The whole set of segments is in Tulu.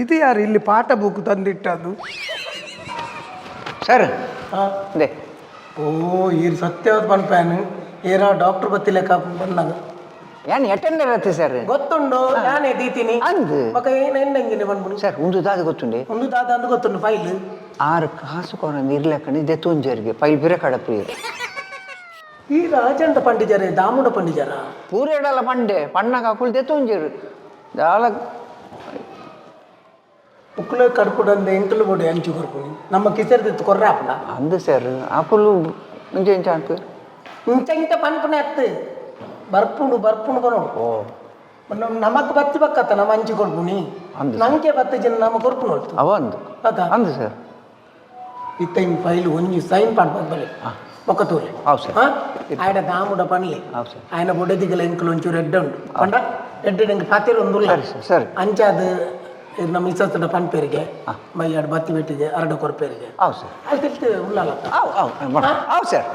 ಇದು ಯಾರು ಇಲ್ಲಿ ಪಾಠ ಬುಕ್ ತಂದಿಟ್ಟದ್ದು? ಸರ್. ಹಾ. ಅದೇ. ಓ, ಈ ಸತ್ಯವಾದ ಪನ್ಪ್ಯಾನ್ ಏರ ಡಾಕ್ಟರ್ ಬತ್ತಿಲೆಕ್ಕ ಬಂದಾಗ. ಯಾನ್ ಅಟೆಂಡರ್ ಅತ್ತೆ ಸರ್. ಗೊತ್ತುಂಡು, ನಾನೇ ದೀತೀನಿ. ಅಂದ್. ಮಕ ಏನು ಎಂದಂಗಿನ ಬಂದ್ಬಿಡು. ಸರ್, ಒಂದು ದಾದ ಗೊತ್ತುಂಡೆ? ಒಂದು ದಾದ ಅಂದು ಗೊತ್ತುಂಡು ಫೈಲ್. ಆರು ಕಾಸು ಕೊರ ಇರ್ಲಕ್ಕಣಿ ದೆತ್ತೊಂಜರಿಗೆ ಫೈಲ್ ಬಿರ ಕಡಪ್ರಿಯರು. ಈ ರಾಜಂಡ ಪಂಡಿಜರೇ, ದಾಮುಡ ಪಂಡಿಜರ? ಪೂರೇಡಲ ಪಂಡೆ ಪಣ್ಣಗ ಅಕುಲು ದೆತ್ತೊಂಜರು ದಾಲ. ಉಕ್ಕುಲ ಕಡ್ಪುಡಂದೆ ಎಂಕಲು ಬೋಡು ಅಂಚು ಕೊರ್ಪುನಿ ನಮ್ಮ ಕಿಸರ್ದಿತ್ತು ಕೊರ್ರಾಪುನ. ಅಂದು ಸರ್, ಅಕುಲು ಇಂಚ ಇಂಚ ಅನ್ಪು. ಇಂಚ ಇಂಚ ಪನ್ಪುನೆ ಅತ್ತು, ಬರ್ಪುಂಡು ಬರ್ಪುಂಡು ಬರೋಡು. ಓ. ನಮಕ್ ಬತ್ತಿ ಬಕ್ಕತ್ತ ನಮ್ಮ ಅಂಚು ಕೊರ್ಪುನಿ. ಅಂದು. ನಂಗೆ ಬತ್ತಿ ಜನ ನಮ್ಮ ಕೊರ್ಪುನು ಹೊರ್ತು. ಅವ ಅಂದು. ಅದ. ಅಂದು ಸರ್. ಇತ್ತ ಇನ್ ಫೈಲ್ ಒಂಜಿ ಸೈನ್ ಪಾಡ್ಬಂದ್ ಬಲೆ ಬೊಕ್ಕ ತೂಲೆ. ಹೌದು ಸರ್. ಆಯಡ ದಾಮುಡ ಪನ್ಲೆ. ಹೌದು ಸರ್. ಆಯನ ಬೊಡೆದಿಗಲ ಎಂಕುಲು ಒಂಚೂರು ಎಡ್ಡೆ ಉಂಟು ಪಂಡ ಎಡ್ಡೆ ಎಂಕ್ ಪಾತೆರ ಒಂದುಲ್ಲ. ಸರಿ ಸರ್, ಸರಿ. ಅಂಚಾದ ನಮ್ಮ ಮಿಸಸ್ಡ ಪನ್ಪೇರಿಗೆ ಮೈಯಾಡ್ ಬತ್ತಿ ಬೆಟ್ಟಿಗೆ ಅರಡ ಕೊರ್ಪೇರಿಗೆ. ಹೌದು ಸರ್. ಅಲ್ಲಿ ತಿರ್ತು ಉಳ್ಳಲ್ಲ. ಅವು ಅವು ಹೌದು ಸರ್.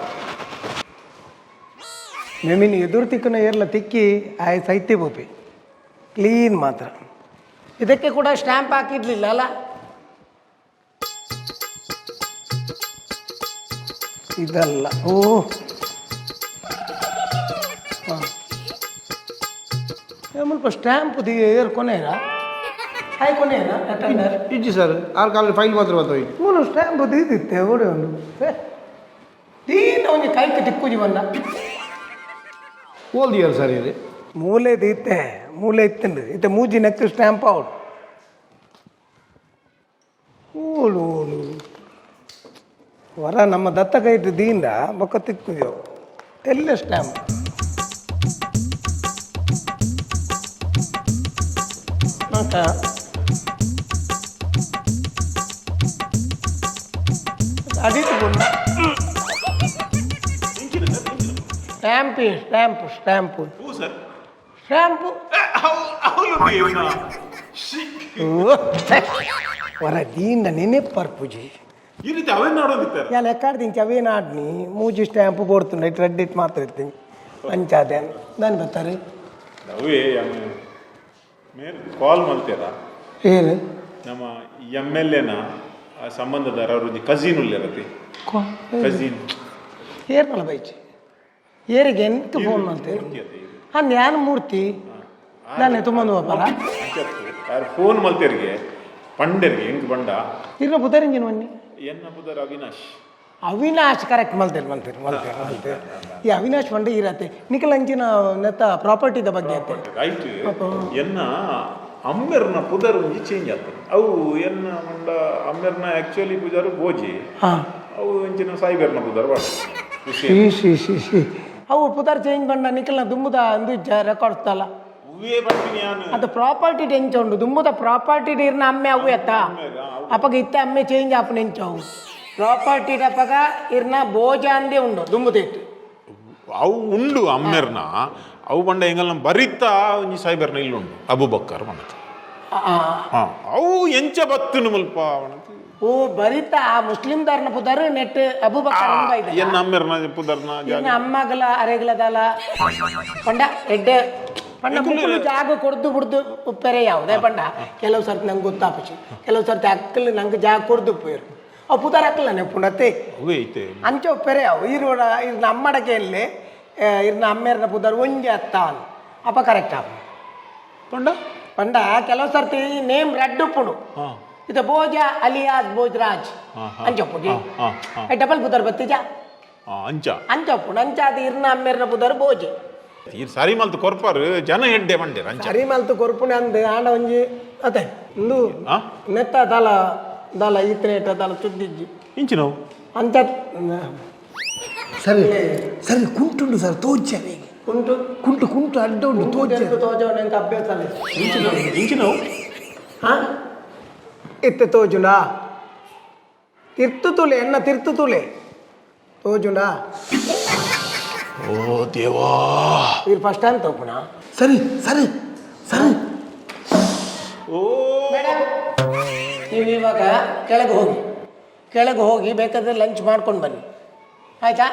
ಮೇಮಿನ ಎದುರು ತಿಕ್ಕನ ಏರ್ಲ ತಿಕ್ಕಿ ಆಯ್ ಸೈತಿ ಬೋಪಿ ಕ್ಲೀನ್ ಮಾತ್ರ. ಇದಕ್ಕೆ ಕೂಡ ಸ್ಟ್ಯಾಂಪ್ ಹಾಕಿಡ್ಲಿಲ್ಲ ಅಲ್ಲ? ಇದಲ್ಲ. ಓ ಹಾಂ, ಮುಲ್ಪ ಸ್ಟ್ಯಾಂಪ್ the air ಕೊನೆಯ ಹಾಯ್ ಕೊನೆಯಾ ಅಟೆಂಡರ್? ಇಜ್ಜಿ ಸರ್, ಆರು ಕಾಲ ಫೈಲ್ ಮಾತ್ರ ಬರ್ತವೆ. ಮೂಲು ಸ್ಟ್ಯಾಂಪ್ ದೀದಿತ್ತೆ ಓಡಿ ಒಂದು ದೀನ ಒಂಜಿ ಕೈಕ್ ತಿಕ್ಕುಜಿ ಬಂದ. ಓಲ್ದಿಯರ್ ಸರ್ ಇದು. ಮೂಲೆ ದೀತೆ, ಮೂಲೆ ಇತ್ತಂಡು ಇತ್ತೆ ಮೂಜಿ ನೆಕ್ ಸ್ಟ್ಯಾಂಪ್ ಔಟ್. ಓಳು ಓಳು ವರ ನಮ್ಮ ದತ್ತ ಕೈಟ್ ದೀಂಡ ಬೊಕ್ಕ ತಿಕ್ಕುಜೋ ಎಲ್ಲ ಸ್ಟ್ಯಾಂಪ್. ಅಡಿತು ಸ್ಟ್ಯಾಂಪ್ ಸ್ಟ್ಯಾಂಪ್ ಸ್ಟ್ಯಾಂಪ್. ಹೂ ಸರ್. ಸ್ಟ್ಯಾಂಪು. ವರ ದೀಂಡ ನೆನೆಪ್ಪರ್ಪುಜಿ. ಈ ರೀತಿ ಅವೇನ್ ನೋಡೋದಿತ್ತಾರೆ? ಯಾನ್ ಎಕ್ಕಾಡ್ದಿಂಚ ಅವೇನು ಆಡ್ನಿ ಮೂಜಿ ಸ್ಟ್ಯಾಂಪ್ ಬೋಡ್ತುಂಡ it red it ಮಾತ್ರ ಇತ್ತೀನಿ ಅಂಚಾದೆ ದಾನಿ ಬರ್ತಾರೆ. ಅವೇ ಮೇರ್ ಕಾಲ್ ಮಲ್ತೇರ. ಏನು? ನಮ್ಮ ಎಮ್ ಎಲ್ ಎನ ಸಂಬಂಧದಾರ ಅವ್ರ ಕಝಿನ್ ಉಲ್ಲೇರತಿ, ಕಝಿನ್. ಏರ್ನಲ್ಲ ಬೈಚಿ ಏರಿಗೆ ಎಂತ ಫೋನ್ ಮಾಡ್ತೆ? ಹಾಂ, ಯಾನ್ ಮೂರ್ತಿ ನಾನೇ ತುಂಬ ಬಾಪರ. ಯಾರು ಫೋನ್ ಮಲ್ತೇರಿಗೆ ಪಂಡೆರ್ಗೆ ಹೆಂಗ್ ಬಂಡ. ಇರ್ನ ಪುದರಿಂಜಿನ ಬನ್ನಿ. ಎನ್ನ ಪುದರ್ ಅವಿನಾಶ್. ಅವಿನಾಶ್, ಕರೆಕ್ಟ್. ಮಲ್ತೇನೆ ಮಲ್ತೇನೆ ಮಲ್ತೇನೆ ಮಲ್ತೇನೆ. ಈ ಅವಿನಾಶ್ ಪಂಡ ಇರತ್ತೆ ನಿಖಲ್ ಅಂಚಿನ ನೆತ್ತ ಪ್ರಾಪರ್ಟಿದ ಬಗ್ಗೆ ಅತ್ತೆ. ರೈಟ್, ಎನ್ನ ಅಮ್ಮೆರ್ನ ಪುದರ್ ಒಂಜಿ ಚೇಂಜ್ ಆಗ್ತದೆ. ಅವು ಎನ್ನ ಮಂಡ ಅಮ್ಮೆರ್ನ ಆಕ್ಚುಲಿ ಪುಜಾರು ಬೋಜಿ. ಅವು ಇಂಚಿನ ಸಾಯಿಬೆರ್ನ ಪುದರ್ ಬಾಡ. She she she she, ಅವು ಪುದರ್ ಚೇಂಜ್ ಬಂಡ ನಿಖಲ್ನ ದುಂಬುದ ಅಂದು ರೆಕಾರ್ಡ್ಸ್ ತಲ್ಲ. ಹೂವೇ ಬರ್ತೀನಿ ಯಾನು. ಅದು ಪ್ರಾಪರ್ಟಿ ಎಂಚ ಉಂಡು ದುಂಬುದ ಪ್ರಾಪರ್ಟಿ ಇರ್ನ ಅಮ್ಮೆ ಅವು ಎತ್ತ ಅಪಗ ಇತ್ತ ಅಮ್ಮೆ ಚೇಂಜ್ ಆಪುನ ಎಂಚವು ಪ್ರಾಪರ್ಟಿ ಅಪಗ ಇರ್ನ ಬೋಜ ಅಂದೇ ಉಂಡು ದುಂಬುದಿಟ್ಟು. ಅವು ಉಂಡು ಅಮ್ಮೆರ್ನ. ಅವು ಬಂಡ ಎಂಗಲ್ನ ಬರಿತ ಒಂಜಿ ಸಾಯಿಬೆರ್ನ ಇಲ್ಲುಂಡು ಅಬು ಬಕ್ಕರ್ ಮನತ್. ಹಾ, ಅವು ಎಂಚ ಬತ್ತುನು ಮುಲ್ಪ ಅವನದು. ಓ, ಬರಿತ ಆ ಮುಸ್ಲಿಂ ದಾರ್ನ ಪುದರ್ ನೆಟ್ ಅಬೂಬಕರ್ ಅಂಬ ಇದೆ. ಎನ್ನ ಅಮ್ಮೆರ್ನ ಪುದರ್ನ. ಇರ್ನ ಅಮ್ಮಗಲ ಅರೆಗಲದಲ ಪಂಡ ಎಡ್ಡೆ ಪಂಡ ಮುಕ್ಕುಲು ಜಾಗ ಕೊಡ್ದು ಬಿಡ್ದು ಉಪ್ಪೆರೆ ಯಾವುದೇ ಪಂಡ ಕೆಲವು ಸರ್ತಿ ನಂಗೆ ಗೊತ್ತಾಪುಚಿ, ಕೆಲವು ಸರ್ತಿ ಅಕ್ಕಲು ನಂಗೆ ಜಾಗ ಕೊಡ್ದು ಉಪ್ಪೇರು ಅವು ಪುದರ್ ಅಕ್ಕಲ್ಲ ನೆಪ್ಪುಂಡತ್ತೆ. ಅವೇ ಐತೆ. ಅಂಚೆ ಉಪ್ಪೆರೆ ಅವು ಇರೋಡ ಇರ್ನ ಅಮ್ಮಡಕ್ಕೆ ಎಲ್ಲಿ ಇರ್ನ ಅಮ್ಮೇರ್ನ ಪುದರ್ ಒಂಜಿ ಅತ್ತ ಅಪ್ಪ ಕರೆಕ್ಟ್ ಆಪ. ಪಂಡ. ಪಂಡ ಕೆಲವು ಸರ್ತಿ ನೇಮ್ ರಡ್ಡು ಉಪ್ಪುಂಡು. ಇದು ಭೋಜ ಅಲಿಯಾಸ್ ಭೋಜರಾಜ್ ಅಂಚೆ ಉಪ್ಪುಜಿ. ಹಾ, ಹಾ. ಡಬಲ್ ಪುದರ್ ಬತ್ತಿಜ. ಹಾ, ಅಂಚ. ಅಂಚ ಉಪ್ಪುಂಡು. ಅಂಚ ಅದು ಇರ್ನ ಅಮ್ಮೇರ್ನ ಪುದರ್ ಭೋಜೆ. ಈ ಸಾರಿ ಮಲ್ತು ಕೊರ್ಪಾರು ಜನ ಎಡ್ಡೆ ಬಂಡೇರ್ ಅಂಚ. ಸರಿ ಮಲ್ತು ಕೊರ್ಪುಣೆ ಅಂದ್ ಆಂಡ ಒಂಜಿ ಅತ್ತೆ ಇಂದು. ಆ? ನೆತ್ತ ದಾಲ ದಾಲ ಈತ್ರೇಟ ದಾಲ ಚುದ್ದಿಜ್ಜಿ. ಇಂಚಿನವು. ಅಂಚ. ಸರಿ ಸರಿ, ಕುಂಟುಂಡು ಸರ್, ತೋಜೆ. ಉಂಟು. ಕುಂಟು ಕುಂಟು ಅಡ್ಡ ಉಂಟು, ತೋಜೆ. ತೋಜವನ ಎಂಕ ಅಭ್ಯಾಸ ಅಲ್ಲ. ಇಂಚಿನವು ಇಂಚಿನವು. ಹಾ, ಇತ್ತೆ ತೋಜುಂಡಾ? ತಿರ್ತು ತುಲೆ ಎನ್ನ ತಿರ್ತು ತುಲೆ ತೋಜುಂಡಾ? ಓ ದೇವಾ. ಇದು ಫಸ್ಟ್ ಟೈಮ್ ತೋಪುಣ. ಸರಿ ಸರಿ ಸರಿ. ಓ. ಮೇಡಮ್, ನೀವು ಇವಾಗ ಕೆಳಗೆ ಹೋಗಿ, ಕೆಳಗೆ ಹೋಗಿ ಬೇಕಾದರೆ ಲಂಚ್ ಮಾಡ್ಕೊಂಡು ಬನ್ನಿ, ಆಯಿತಾ?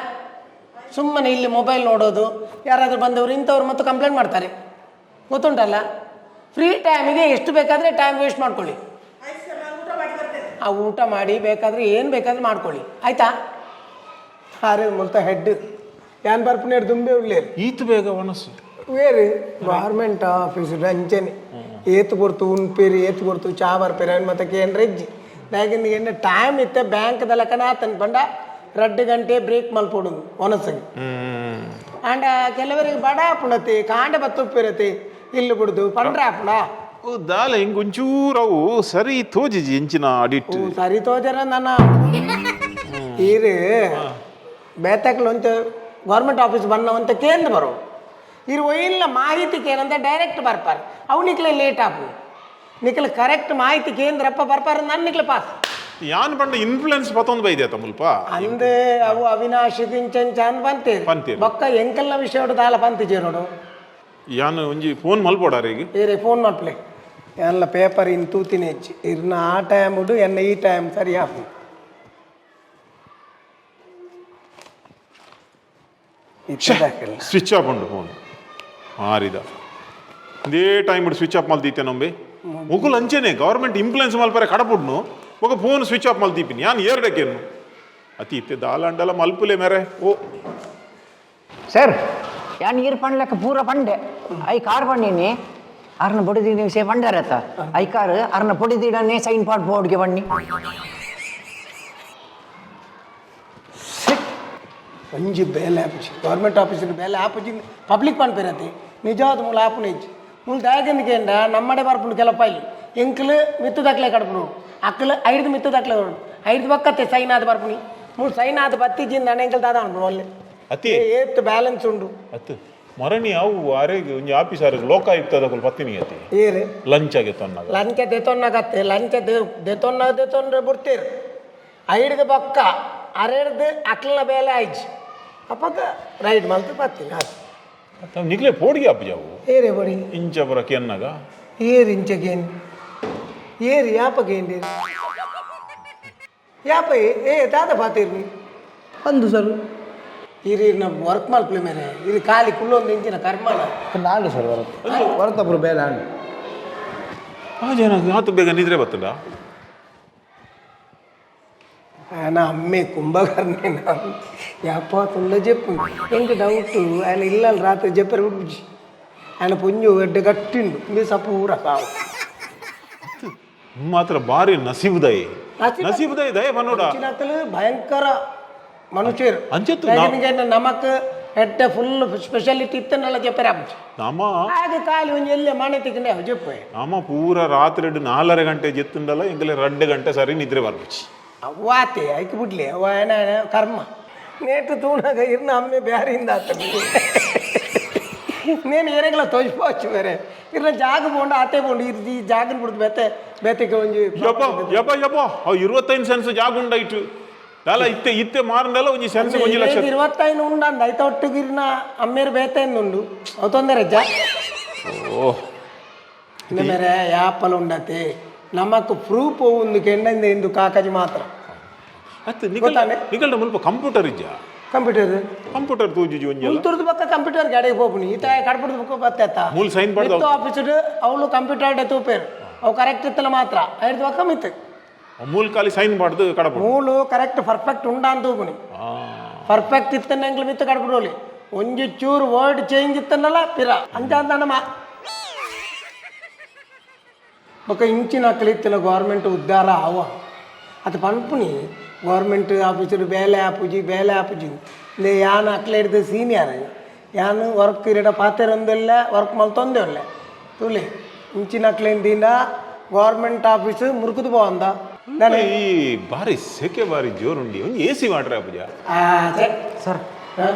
ಸುಮ್ಮನೆ ಇಲ್ಲಿ ಮೊಬೈಲ್ ನೋಡೋದು, ಯಾರಾದರೂ ಬಂದವರು ಇಂಥವ್ರು ಮತ್ತು ಕಂಪ್ಲೇಂಟ್ ಮಾಡ್ತಾರೆ, ಗೊತ್ತುಂಟಲ್ಲ? ಫ್ರೀ ಟೈಮಿಗೆ ಎಷ್ಟು ಬೇಕಾದರೆ ಟೈಮ್ ವೇಸ್ಟ್ ಮಾಡ್ಕೊಳ್ಳಿ. ಆ ಊಟ ಮಾಡಿ ಬೇಕಾದರೆ ಏನು ಬೇಕಾದ್ರೂ ಮಾಡ್ಕೊಳ್ಳಿ ಆಯ್ತಾ? ಅರೆ ಮುಲ್ತ ಹೆಡ್ ಯಾನ್ ಬರ್ಪುನೇರು ದುಂಬೆ ಉಳ್ಳೇರು. ಈತ ಬೇಗ ಒಣಸು. ಬೇರೆ ಗೌರ್ಮೆಂಟ್ ಆಫೀಸ್ ಅಂಚನೆ ಏತು ಕೊಡ್ತು ಉಣ್ಪೇರಿ, ಏತು ಕೊಡ್ತು ಚಾ ಬರ್ಪೇರಿ ಅವ್ನು ಮತ್ತೆ ಕೇಂದ್ರ ಇಜ್ಜಿ ದಾಗಿಂದ ಏನು ಟೈಮ್ ಇತ್ತೆ ಬ್ಯಾಂಕ್ದ ಲೆಕ್ಕನ ಆತನ ಪಂಡ 2 ಗಂಟೆ ಬ್ರೇಕ್ ಮಲ್ಪೊಡು ಒನಸಿಗೆ. ಆಂಡ ಕೆಲವರಿಗೆ ಬಡ ಆಪುಣತಿ ಕಾಂಡ ಬತ್ತುಪ್ಪಿರತಿ ಇಲ್ಲು ಬಿಡುದು ಪಂಡ್ರ ಆಪುಣ. ಓ ದಾಲ ಹಿಂಗ್ ಒಂಚೂರು ಅವು ಸರಿ ತೋಜಿಜಿ ಎಂಚಿನ ಅಡಿಟ್. ಓ ಸರಿ ತೋಜರ ನನ್ನ ಈರು ಬೇತಕ್ಲು ಒಂತ ಗೌರ್ಮೆಂಟ್ ಆಫೀಸ್ ಬನ್ನ ಅಂತ ಕೇಂದ್ರ ಬರೋ ಇರು ಒಯ್ಯಿಲ್ಲ ಮಾಹಿತಿ ಕೇನಂತ ಡೈರೆಕ್ಟ್ ಬರ್ಪಾರ ಅವು ನಿಕ್ಲೆ ಲೇಟ್ ಆಪು ನಿಕ್ಲೆ ಕರೆಕ್ಟ್ ಮಾಹಿತಿ ಕೇಂದ್ರಪ್ಪ ಬರ್ಪಾರ ನನ್ನ ನಿಕ್ಲೆ ಪಾಸ್. ಯಾನ್ ಪಂಡ ಇನ್ಫ್ಲುಯೆನ್ಸ್ ಪತ್ತೊಂದು ಬೈದೆ ಆತ ಮುಲ್ಪ. ಅಂದೆ ಅವು ಅವಿನಾಶ್ ಇಂಚಂಚ ಅಂದ್ ಬಂತೇರು. ಪಂತೇರು. ಬೊಕ್ಕ ಎಂಕಲ್ನ ವಿಷಯ ದಾಲ ಪಂತಿ ಜೇರೋಡು. ಯಾನ್ ಒಂಜಿ ಫೋನ್ ಮಲ್ಪೋಡಾರ ಈಗ. ಏರೆ ಫೋನ್ ಮಾಡ್ಪ್ಲೆ ಎಲ್ಲ ಪೇಪರ್ ಇನ್ ತೂತಿನ ಹೆಚ್ಚು ಇರ್ನ ಆ ಟೈಮ್ ಉಡು ಎನ್ನ ಈ ಟೈಮ್ ಸರಿ ಆಪು. ಸ್ವಿಚ್ ಆಫ್ ಉಂಡು ಫೋನ್ ಮಾರಿದ ಇದೇ time switch off ಮಲ್ದೀತೆ ನಂಬೆ ಮುಕುಲ್ ಅಂಚೆನೆ ಗೌರ್ಮೆಂಟ್ ಇಂಪ್ಲುಯೆನ್ಸ್ ಮಲ್ಪರೆ ಕಡಪುಡ್ನು ఒక phone switch off ಮಲ್ದೀಪಿನಿ ಯಾನ್ ಏರ್ಡಕೇನು ಅತಿ ಇತ್ತೆ ದಾಲಾಂಡಲ ಮಲ್ಪುಲೆ ಮೇರೆ ಓ. ಸರ್, ಯಾನ್ ನೀರು ಪಂಡ್ಲಕ್ಕ ಪೂರ ಪಂಡೆ I car ಪಂಡಿನಿ ಅರ್ನ ಪೊಡಿದೀನಿ ವಿಷಯ ಪಂಡಾರತ್ತ I car ಅರ್ನ ಪೊಡಿದೀಡನ್ನೇ ಸೈನ್ ಪಾಡ್ ಬೋರ್ಡ್ಗೆ ಬನ್ನಿ. ಒಂಜಿ ಬೇಲೆ ಆಪುಜಿ ಗೌರ್ಮೆಂಟ್ ಆಫೀಸ್ ಬೇಲೆ ಆಪುಜಿ ಪಬ್ಲಿಕ್ ಪನ್ಪೇರತಿ ನಿಜವಾದ ಮೂಲ ಆಪುನ ಇಜ್ಜಿ ಮೂಲ ದಾಯಕಂದ ನಮ್ಮಡೆ ಬರ್ಪುಂಡು ಕೆಲ ಫೈಲ್ ಎಂಕ್ಲು ಮಿತ್ತು ದಾಖಲೆ ಕಡಪುಡು ಅಕ್ಕಲು ಐದು ಮಿತ್ತು ದಾಖಲೆ ಕೊಡು ಐದು ಬಕ್ಕತ್ತೆ ಸೈನ್ ಆದ ಬರ್ಪುಣಿ ಮೂಲು ಸೈನ್ ಆದ ಬತ್ತಿಜಿಂದ ಎಂಕಲ್ ದಾದ ಅನ್ಪುಡು ಒಲ್ಲೆ. ಅತಿ. ಏತ್ ಬ್ಯಾಲೆನ್ಸ್ ಉಂಡು. ಅತ್ತು ಮರಣಿ ಅವು ಅರೆಗ್ ಒಂಜಿ ಆಫೀಸರ್ ಲೋಕಾಯುಕ್ತದಕುಲು ಪತ್ತಿನಿ ಅತಿ. ಏರು? ಲಂಚ್ ಆಗಿತ್ತು ಅನ್ನಾಗ. ಲಂಚ ದೆತೊನ್ನಗತ್ತೆ ಲಂಚ ದೆತೊನ್ನ ದೆತೊಂಡ್ರೆ ಬಿಡ್ತೀರು ಐಡ್ದು ಬೊಕ್ಕ ಅರೆಡ್ದು ಅಕ್ಲನ ಬೇಲೆ ಆಯ್ಜಿ ಅಪ್ಪಗ ರೈಡ್ ಮಲ್ತು ಬತ್ತೀನಿ ಆತು. ನಿಕ್ಲೆ ಪೋಡಿಗೆ ಆಪುಜಿ ಅವು. ಏರೇ ಬಡಿ. ಇಂಚ ಬರಕ್ಕೆ ಅನ್ನಾಗ. ಏರು ಇಂಚಗೇನು ಏರು ಯಾಪಗೇಂಡಿ ಯಾಪ ಏ ದಾದ ಪಾತಿರ್ನಿ. ಅಂದು ಸರ್. ಇರಿ ನಮ್ಮ ವರ್ಕ್ ಮಲ್ಪಲೆ ಮೇರೆ ಇದು ಖಾಲಿ ಕುಲ್ಲೊಂದು ಇಂಚಿನ ಕರ್ಮನ. ನಾಡು ಸರ್ ಹೊರತು ಹೊರತಬ್ರು ಬೇಲೆ ಆಂಡು. ಆ ಜನ ಆತು ಬೇಗ ನಿದ್ರೆ ಬತ್ತದ. ఆయన అమ్మే కుంభకర్ణి యాపాతుండ చెప్పు ఎంక డౌట్ ఆయన ఇల్లాలి రాత్రి చెప్పారు బుజ్జి ఆయన పుంజు గడ్డ కట్టిండు మీ సప్పు ఊర సావు. ಮಾತ್ರ ಬಾರಿ ನಸೀಬ್ದಯೆ. ನಸೀಬ್- ನಸೀಬ್ದಯೆ ದಯ ಬನ್ನೋಡ. ಅಂಚಿನಕಲು ಭಯಂಕರ ಮನುಷ್ಯರು. ಅಂಚೆತ್ತು ನಮಕ್ ಹೆಡ್ಡ ಫುಲ್ ಸ್ಪೆಷಾಲಿಟಿ ಇತ್ತನ್ನೆಲ್ಲ చెప్పారు ಅಬ್ಜಿ. ನಮ್ಮ ಆಗ ಖಾಲಿ ಒಂಜಿ ಎಲ್ಲೆ ಮನೆ ತಿಕ್ಕಂಡೆ ಅವು చెప్పು. ನಮ್ಮ ಪೂರ ರಾತ್ರಿ 4.5 ಗಂಟೆ ಜೆತ್ತುಂಡಲ್ಲ ಎಂಗಲೆ 2 ಗಂಟೆ ಸರಿ ನಿದ್ರೆ ಬರ್ಬುಚ್ಚಿ. ವಾತೆ ಐಕ್ ಬಿಡ್ಲಿ ಅವ ಏನ ಕರ್ಮ ನೇಟು ತೂಣಾಗ ಇರ್ನ ಅಮ್ಮೆ ಬ್ಯಾರಿಂದ ಆತ నేను ಏರೆಗ್ಲ ತೋಜ್పోవచ్చు ಬೇರೆ ಇರ್ನ ಜಾಗ ಪೋಂಡು ಆತೆ ಪೋಂಡು ಇರ್ ಈ ಜಾಗನ ಬಿಡ್ದು ಬೇತೆ ಬೇತೆಗೆ ಒಂಜಿ. ಯಪ್ಪ ಯಪ್ಪ ಯಪ್ಪ ಅವು 25 ಸೆನ್ಸ್ ಜಾಗ ಉಂಡಾಯ್ತು ದಾಲ ಇತ್ತೆ ಇತ್ತೆ ಮಾರಂಡಲ್ಲ ಒಂಜಿ ಸೆನ್ಸ್ ಒಂಜಿ ಲಕ್ಷ. 25 ಉಂಡಂದ ಐತ ಒಟ್ಟಿಗೆ ಇರ್ನ ಅಮ್ಮೇರು ಬೇತೆ ಉಂಡು ಅವು ತೊಂದರೆ ಜಾ. ಓ. ಇನ್ನ ಮೇರೆ ಯಾಪಲ ಉಂಡತೆ ನಮಕ್ ಪ್ರೂಫ್ ಒಂದು ಕೆಂಡಂದ ಇಂದು ಕಾಕಜಿ ಮಾತ್ರ. ಅತ್ತು ನಿಕಲ್ ಗೊತ್ತಾನೆ? ನಿಕಲ್ಡ ಮುಲ್ಪ ಕಂಪ್ಯೂಟರ್ ಇಜ್ಜ? ಕಂಪ್ಯೂಟರ್. ಕಂಪ್ಯೂಟರ್ ತೂಜುಜಿ ಒಂಜಿ ಅಲ್ಲ. ಮುಲ್ತುರ್ದು ಪಕ್ಕ ಕಂಪ್ಯೂಟರ್ ಗಾಡಿಗೆ ಹೋಗ್ಬಿನಿ ಈತ ಕಡ್ಬಿಡ್ದು ಬುಕ್ಕ ಬತ್ತೇತ. ಮೂಲು sign ಪಡ್ದು ಮಿತ್ತು ಆಫೀಸ್ ಅವಳು ಕಂಪ್ಯೂಟರ್ ತೂಪೇರು ಅವು ಕರೆಕ್ಟ್ ಇತ್ತಲ್ಲ ಮಾತ್ರ ಐದು ಪಕ್ಕ ಮಿತ್ತು. ಮೂಲ ಖಾಲಿ ಸೈನ್ ಮಾಡ್ದು ಕಡಪು. ಮೂಲು ಕರೆಕ್ಟ್ ಪರ್ಫೆಕ್ಟ್ ಉಂಡಾ ಅಂತ ತೂಪುನಿ ಪರ್ಫೆಕ್ಟ್ ಇತ್ತನ್ನ ಎಂಕ್ಲು ಮಿತ್ತು ಕಡ್ಬಿಡೋಲಿ ಒಂಜಿ ಚೂರು ವರ್ಡ್ ಚೇಂಜ್ ಇತ್ತನ್ನಲ್ಲ ಪಿರ ಅಂಚ ಅಂತ ಮಾ ಬೊಕ್ಕ ಇಂಚಿನ ಅಕ್ಲು ಗೌರ್ಮೆಂಟ್ ಉದ್ಧಾರ ಅವ ಅದು ಪನ್ಪುನಿ ಗೌರ್ಮೆಂಟ್ ಆಫೀಸರ್ ಬೇಲೆ ಆಪುಜಿ ಬೇಲೆ ಆಪುಜಿ ಲೇ ಯಾನ್ ಅಕ್ಲೆ ಹಿಡ್ದು ಸೀನಿಯರ್ ಯಾನ್ ವರ್ಕ್ ಇರಡ ಪಾತೆರೊಂದಿಲ್ಲ ವರ್ಕ್ ಮಲ್ತೊಂದೇ ಒಳ್ಳೆ ತೂಲೆ ಇಂಚಿನ ಅಕ್ಲೇಂದಿಂದ ಗೌರ್ಮೆಂಟ್ ಆಫೀಸ್ ಮುರುಕುದು ಪೋವಂದ ನಾನು. ಈ ಬಾರಿ ಸೆಕೆ ಬಾರಿ ಜೋರುಂಡಿ ಒಂಜಿ ಎ ಸಿ ಮಾಡ್ರೆ ಆಪುಜ. ಸರ್. ಹಾ?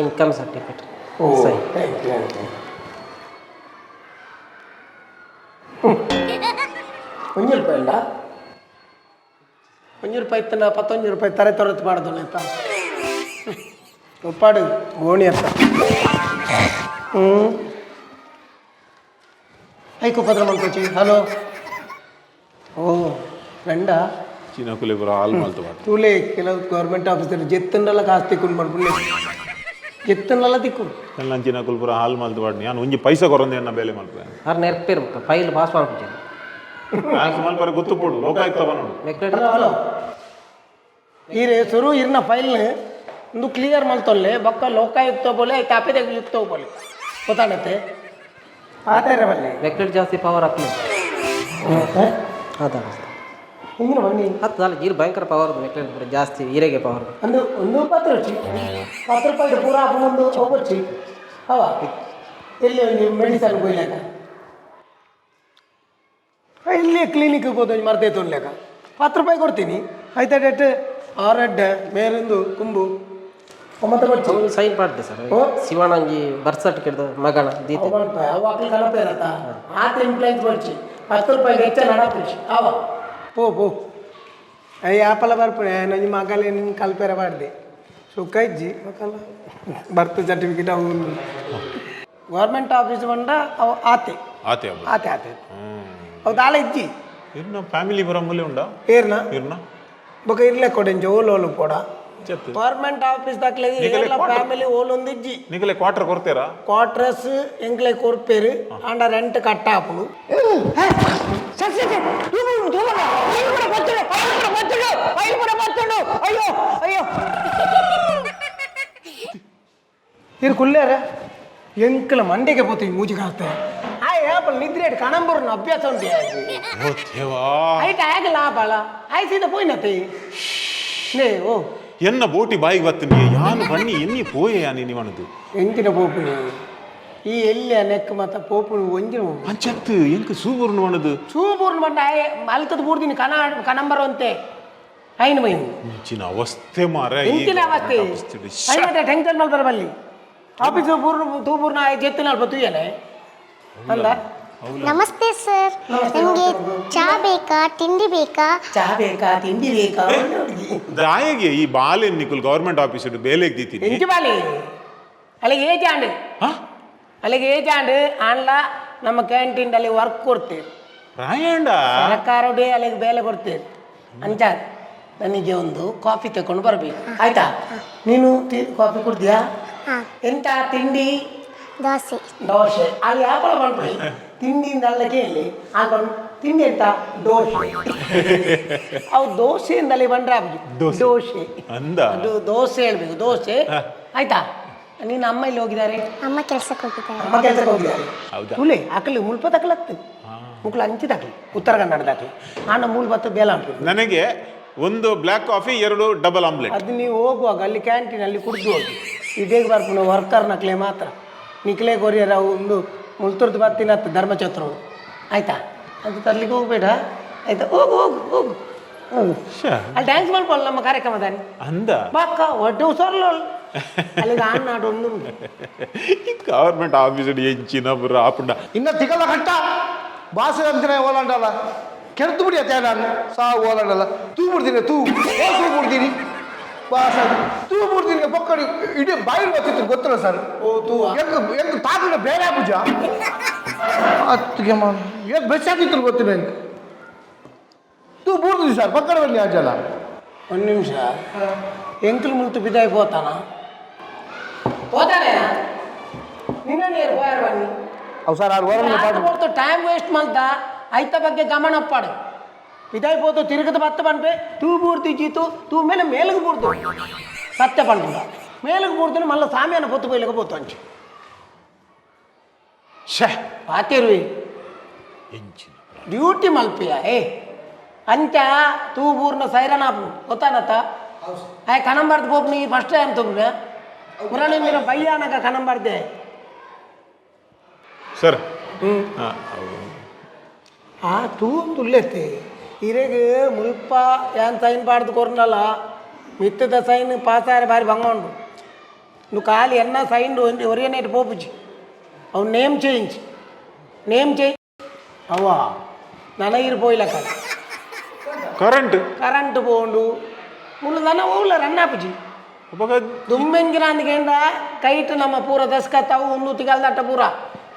Income certificate. ಓ ಸರಿ. Thank you. ಒಂಜಿ ರೂಪಾಯಿ ಉಂಡಾ ಒಂಜಿ ರೂಪಾಯಿ ಇತ್ತನ ಪತ್ತೊಂಜಿ ರೂಪಾಯಿ ತರೆ ತೊರತು ಪಾಡ್ದು ಆಯ್ತಾ ಉಪ್ಪಾಡು ಗೋಣಿ ಅತ್ತ ಹ್ಞೂ ಐಕು ಪತ್ರ ಮಲ್ಕೋಚಿ ಹಲೋ ಓ ಫ್ರೆಂಡಾ. ಚಿನ್ನಕುಲೆ ಪುರ ಹಾಲ್ ಮಲ್ತು ಬಾರ್ದು. ತೂಲೆ ಕೆಲವು ಗೌರ್ಮೆಂಟ್ ಆಫೀಸರ್ ಜೆತ್ತನ್ನೆಲ್ಲ ಕಾಸು ತಿಕ್ಕೊಂಡು ಮಾಡ್ಕೊಂಡು ಜೆತ್ತನ್ನೆಲ್ಲ ತಿಕ್ಕೊಂಡು. ನನ್ನ ಚಿನ್ನಕುಲ್ ಪುರ ಹಾಲ್ ಮಲ್ತು ಬಾಡ್ನಿ ಯಾನ್ ಒಂಜಿ ಪೈಸೆ ಕೊರಂದೆ ಎನ್ನ ಬೇಲೆ ಮಲ್ಪೆ. ಆರ್ ನೆರ್ಪೇರು ಫೈಲ್ ಪಾಸ್ ಮಾಡ್ಬಿಟ್ಟಿನಿ. Dance ಮಲ್ಪರೆ ಗೊತ್ತು ಪೋಡು ಲೋಕಾಯುಕ್ತ ಬನ್ನೋಡು. ಮೆಕ್ಲೆಡ್. ಹಲೋ ಹಲೋ, ಈರೆ ಸುರು ಇರ್ನ ಫೈಲ್ನ ಒಂದು ಕ್ಲಿಯರ್ ಮಲ್ತೊಲ್ಲೆ, ಬೊಕ್ಕ ಲೋಕಾಯುಕ್ತ ಬೋಲೆ ತಾಪೆದ ಯುಕ್ತ ಬೋಲೆ ಗೊತ್ತಾಣತ್ತೆ ಪಾತೆರ ಬಲ್ಲೆ. ಮೆಕ್ಲೆಡ್ ಜಾಸ್ತಿ ಪವರ್ ಹಾಕ್ಲಿ ಅದ. ಹಿಂಗಿನ ಬನ್ನಿ. ಹತ್ತು ಅಲ್ಲ, ಈರು ಭಯಂಕರ ಪವರ್ ಮೆಕ್ಲೆಡ್ ಪೂರ ಜಾಸ್ತಿ ಈರೆಗೆ ಪವರ್. ಒಂದು ಒಂದು ಪತ್ರ వచ్చಿ 10 ರೂಪಾಯಿ ಪೂರ ಒಂದು ಹೋಗ್ಬರ್ಚಿ ಅವ ಎಲ್ಲಿ ಒಂದು ಮೆಡಿಸನ್ ಹೋಯ್ಲಾಕ, ಇಲ್ಲಿ ಕ್ಲಿನಿಕ್ ಹೋದ ಮರ್ದೆ ತೊನ್ಲೆಕ 10 ರೂಪಾಯಿ ಕೊಡ್ತೀನಿ ಆಯ್ತಾ. ಡೇಟ್ ಆರಡ್ಡೆ ಮೇರಿಂದು ಕುಂಬು ಒಂಬತ್ತು ಬರ್ಚಿ. ಅವನು ಸೈನ್ ಪಾಡ್ದೆ ಸರ್. ಓ. ಶಿವನಂಜಿ ಬರ್ತ್ ಸರ್ಟಿಫಿಕೇಟ್ ಮಗನ ದೀತೆ. ಅವ ಅಕ್ಲು ಕಲಪೇರತ್ತ ಆತ ಎಂಪ್ಲಾಯ್ಸ್ ಬರ್ಚಿ 10 ರೂಪಾಯಿ ಹೆಚ್ಚ ನಡಪುಚಿ ಅವ ಪೋ ಪೋ. ಅಯ್ಯ ಆಪಲ ಬರ್ಪುಣೆ ನಂಜಿ ಮಗಲೇ ನಿನ್ನ ಕಲ್ಪೇರ ಬಾಡ್ದೆ ಸುಖ ಇಜ್ಜಿ ಮಕ್ಕಳ ಬರ್ತ್ ಸರ್ಟಿಫಿಕೇಟ್ ಅವು ಗೌರ್ಮೆಂಟ್ ಆಫೀಸ್ ಬಂಡ ಅವು ಆತೆ. ಆತೆ ಅಬ್ಬ. ಆತೆ ಆತೆ ಅವು ದಾಲ ಇಜ್ಜಿ. ಇರ್ನ ಫ್ಯಾಮಿಲಿ ಬರಂಬಲ್ಲಿ ಉಂಡಾ? ಏರ್ನ? ಇರ್ನ. ಬೊಕ ಇರ್ಲೆ ಕೊಡೆಂಚ ಓಲು ಓಲು ಪೋಡ. ಚೆತ್ತು. ಗೌರ್ಮೆಂಟ್ ಆಫೀಸ್ ದಾಖಲೆ. ನಿಕಲೆ quarter- family ಓಲೊಂದು ಇಜ್ಜಿ. ನಿಕಲೆ ಕ್ವಾರ್ಟರ್ ಕೊಡ್ತೀರಾ? ಕ್ವಾರ್ಟರ್ಸ್ ಎಂಕ್ಲೆ ಕೊರ್ಪೇರು ಆಂಡ ರೆಂಟ್ ಕಟ್ ಆಪುಂಡು. Sir sir sir, ತೂಗು ತೂಗು, file ಕೂಡ ಬತ್ತುಂಡು, ಫೈಲ್ ಕೂಡ ಬತ್ತುಂಡು, ಫೈಲ್ ಕೂಡ ಬತ್ತುಂಡು, ಅಯ್ಯೋ ಅಯ್ಯೋ. ಇರು ಕುಲ್ಲೇರ ಎಂಕಲ ಮಂಡೆಗೆ ಪೋತಿ ಮೂಜಿ ಕಾಸ್ತೆ ಆ ಏಪಲ್ ನಿದ್ರೆ ಕಣಂಬರ್ನ ಅಭ್ಯಾಸ ಉಂಟು. ಓ ದೇವಾ. ಐಟ್ ಆಗಲ್ಲ ಬಾಳ ಆಯ್ ಸೀದಾ ಪೋಯ್ನತೆ ನೇ ಓ. ಎನ್ನ ಬೋಟಿ ಬಾಯಿಗೆ ಬತ್ತೀನಿ ಯಾನು ಬಣ್ಣಿ ಎನ್ನಿ ಪೋಯೆ ಯಾನಿ ನಿವನದು. ಎಂಚಿನ ಪೋಪುನಿ ಈ ಎಲ್ಲಿ ನೆಕ್ ಮತ್ತ ಪೋಪುನಿ ಒಂಜಿನ ಪೋಪು. ಅಂಚತ್ತು ಎಂಕ್ ಸೂಬುರ್ನು ವನದು. ಚೂಬೂರ್ನ ಬಂಡ ಆಯ್ ಅಲ್ತದ ಬೂರ್ದಿನಿ ಕಣ ಕಣಂಬರ್ ಅಂತೆ ಐನು ಮೈನು. ಇಂಚಿನ ಅವಸ್ಥೆ ಮಾರ. ಎಂಚಿನ ಅವಸ್ಥೆ I ಮತ್ತೆ ಟೆನ್ಷನ್ ಮಲ್ಪರ ಬಲ್ಲಿ ಆಫೀಸ್ ಪೂರ್ಣ ತೂಪೂರ್ಣ ಆಯ್ ಜೆತ್ತಿನ ಅಲ್ಪ ತೂಯನೆ ಅಂದ. ನಮಸ್ತೆ ಸರ್, ನಿಮಗೆ ಚಾ ಬೇಕಾ, ತಿಂಡಿ ಬೇಕಾ? ಚಾ ಬೇಕಾ ತಿಂಡಿ ಬೇಕಾ ಒಳ್ಳೆ ಹುಡುಗಿ. ದಾಯಗೆ ಈ ಬಾಲೆ ನಿಕುಲ್ ಗೌರ್ಮೆಂಟ್ ಆಫೀಸ್ ಬೇಲೆಗ್ ದೀತೀನಿ. ಎಂಚು ಬಾಲಿ ಅಲ್ಲಿಗೆ ಏಜ್ ಆಂಡ್. ಹಾ? ಅಲ್ಲಿಗೆ ಏಜ್ ಆಂಡ್ ಆಂಡ್ಲ ನಮ್ಮ ಕ್ಯಾಂಟೀನ್ ಅಲ್ಲಿ ವರ್ಕ್ ಕೊಡ್ತೀವಿ. ರಾಯಂಡ. ಸರ್ಕಾರದೇ ಅಲ್ಲಿಗೆ ಬೇಲೆ ಕೊಡ್ತೀವಿ ಅಂಚ ನನಗೆ ಒಂದು ಕಾಫಿ ತಗೊಂಡು ಬರಬೇಕು ಆಯ್ತಾ? ನೀನು ಕಾಫಿ ಕುಡ್ದಿಯಾ? ಹಾ. ಎಂತ ತಿಂಡಿ? ದೋಸೆ. ದೋಸೆ. ಅಲ್ಲಿ ಯಾಪಲ ಬಂದ್ಬಿಡಿ ತಿಂಡಿಯಿಂದ ಅಲ್ಲ ಕೇಳಿ ಹಾಕೊಂಡು ತಿಂಡಿ ಎಂತ ದೋಸೆ. ಅವು ದೋಸೆಯಿಂದಲೇ ಬಂದ್ರೆ ಆಗ್ಬೇಕು. ದೋಸೆ. ದೋಸೆ. ಅಂದ. ಅದು ದೋಸೆ ಹೇಳ್ಬೇಕು ದೋಸೆ ಆಯ್ತಾ? ನೀನು ಅಮ್ಮ ಇಲ್ಲಿ ಹೋಗಿದ್ದಾರೆ? ಅಮ್ಮ ಕೆಲಸಕ್ಕೆ ಹೋಗಿದ್ದಾರೆ. ಅಮ್ಮ ಕೆಲಸಕ್ಕೆ ಹೋಗಿದ್ದಾರೆ. ಹೌದಾ? ತುಲೆ ಆಕಲಿ ಮುಲ್ಪ ತಕಲತ್ತು ಮುಕ್ಳು ಅಂಚಿ ತಕಲಿ ಉತ್ತರ ಕನ್ನಡ ದಾಖಲೆ ಆನ ಮೂಲ ಬತ್ತ ಬೇಲ ಉಂಟು. ನನಗೆ ಒಂದು black coffee, 2 double omelette. ಅದು ನೀವು ಹೋಗುವಾಗ ಅಲ್ಲಿ ಕ್ಯಾಂಟೀನ್ ಅಲ್ಲಿ ಕುಡಿದು ಹೋಗಿ. ಇದೇ ಬರ್ಪುನ ವರ್ಕರ್ ನಕ್ಲೆ ಮಾತ್ರ ನಿಕ್ಲೆ ಕೊರಿಯರ್ ಅವು ಒಂದು ಮುಲ್ತುರ್ದು ಬರ್ತೀನತ್ತ ಧರ್ಮಛತ್ರವು ಆಯ್ತಾ? ಅದು ತರ್ಲಿಕ್ಕೆ ಹೋಗ್ಬೇಡ ಆಯ್ತಾ? ಹೋಗು ಹೋಗು ಹೋಗು ಹೋಗು. ಅಲ್ಲಿ ಡ್ಯಾನ್ಸ್ ಮಾಡ್ಕೊಳ್ಳ ನಮ್ಮ ಕಾರ್ಯಕ್ರಮದಲ್ಲಿ. ಅಂದ. ಬಾಕ್ಕ ಒಡ್ಡೆ ಹುಷಾರ್ಲ ಅಲ್ಲಿಗೆ ಆಣ್ಣಾಡು ಒಂದು ಉಂಟು. ಗೌರ್ಮೆಂಟ್ ಆಫೀಸ್ ಎಂಚಿನ ಬುರ ಆಪುಂಡ. ಇನ್ನ ತಿಗಲ ಕಟ್ಟ ಬಾಸೆ ಅಂತಿನ ಓಲಾಂಡಲ್ಲ ಕೆರೆತು ಬಿಡಿ ಅತ್ತೆ ನಾನು ಸಾವು ಓಲಾಂಡಲ್ಲ ತೂ ಬಿಡ್ತೀನಿ ತೂ ಓ ತೂ ಬಿಡ್ತೀನಿ ಬಾಸ ತೂ ಬಿಡ್ತೀನಿ ಪಕ್ಕಡಿ ಇಡೀ ಬಾಯಿ ಬರ್ತಿತ್ತು ಗೊತ್ತಿಲ್ಲ ಸರ್. ಓ ತೂವಾ? ಹೆಂಗ್ ಹೆಂಗ್ ತಾಕಿನ ಬೇರೆ ಪೂಜ ಅತ್ತಿಗೆ ಏನು ಬೆಸ್ ಆಗಿತ್ತು ಗೊತ್ತಿಲ್ಲ ಹೆಂಗೆ ತೂ ಬೂರ್ದಿ ಸರ್ ಪಕ್ಕಡ ಬನ್ನಿ ಅಜ್ಜಲ್ಲ. ಒಂದು ನಿಮಿಷ, ಎಂಕಲ್ ಮುಲ್ತು ಬಿದಾಯಿ ಹೋತಾನ ಹೋತಾನೆ ನಿನ್ನ ನೀರು ಹೋಯಾರ ಬನ್ನಿ. ಅವು ಸರ್ ಆರು ವಾರ. ಕೊಡ್ತು ಟೈಮ್ ವೇಸ್ಟ್ ಮಲ್ತ ಐತ ಬಗ್ಗೆ ಗಮನ ಒಪ್ಪಾಡು ಬಿದಾಯಿ ಪೋತು ತಿರುಗದ ಬತ್ತ ಪನ್ಪೆ ತೂ ಬೂರ್ತಿ ಜೀತು ತೂ ಮೇಲೆ ಮೇಲಗೆ ಬೂರ್ದು ಸತ್ಯ ಪನ್ಪುಂಡ ಮೇಲಗೆ ಬೂರ್ದು ಮಲ್ಲ ಸಾಮಿಯಾನ ಪೊತ್ತು ಪೊಯ್ಲಕ್ಕೆ ಪೋತು ಅಂಚು. ಶ್ಯೆ. ಪಾತಿರುವಿ. ಎಂಚಿನ ಡ್ಯೂಟಿ ಮಲ್ಪಿಯ ಏ ಅಂಚ ತೂ ಬೂರ್ನ ಸೈರನ್ ಆಪು ಗೊತ್ತಾನತ್ತ ಆಯ್ ಕಣಂಬಾರ್ದು ಪೋಪ್ ನೀ ಫಸ್ಟ್ ಟೈಮ್ ತುಂಬ ಮುರಳಿ ಮೀರ ಬಯ್ಯಾನಕ ಕಣಂಬಾರ್ದೆ. ಸರ್. ಆ ತೂ ತುಲ್ಲೆತ್ತೆ ಇರೆಗ್ ಮುಲ್ಪ ಯಾನ್ ಸೈನ್ ಪಾಡ್ದು ಕೊರ್ನಲ್ಲ ಮಿತ್ತದ ಸೈನ್ ಪಾಸಾರ ಬಾರಿ ಭಂಗ ಉಂಡು నువ్వు ಖಾಲಿ ಎನ್ನ ಸೈನ್ ಒರಿಯನೇಟ್ ಪೋಪುಜಿ ಅವು name change name change ಅವ್ವ ನನಗಿರು ಪೋಯ್ಲಕ್ಕ. ಕರೆಂಟ್. ಕರೆಂಟ್ ಪೋಂಡು ಮುಳ್ಳು ನನ ಹೋಗ್ಲ ರನ್ ಆಪುಜಿ. ಅಪಗ ದುಮ್ಮೆಂಗಿನ ಅಂದ್ಕೇಂಡ ಕೈಟ್ ನಮ್ಮ ಪೂರ ದಸ್ಕತ್ ಅವು ಒಂದು ತಿಗಲ್ದಟ್ಟ ಪೂರ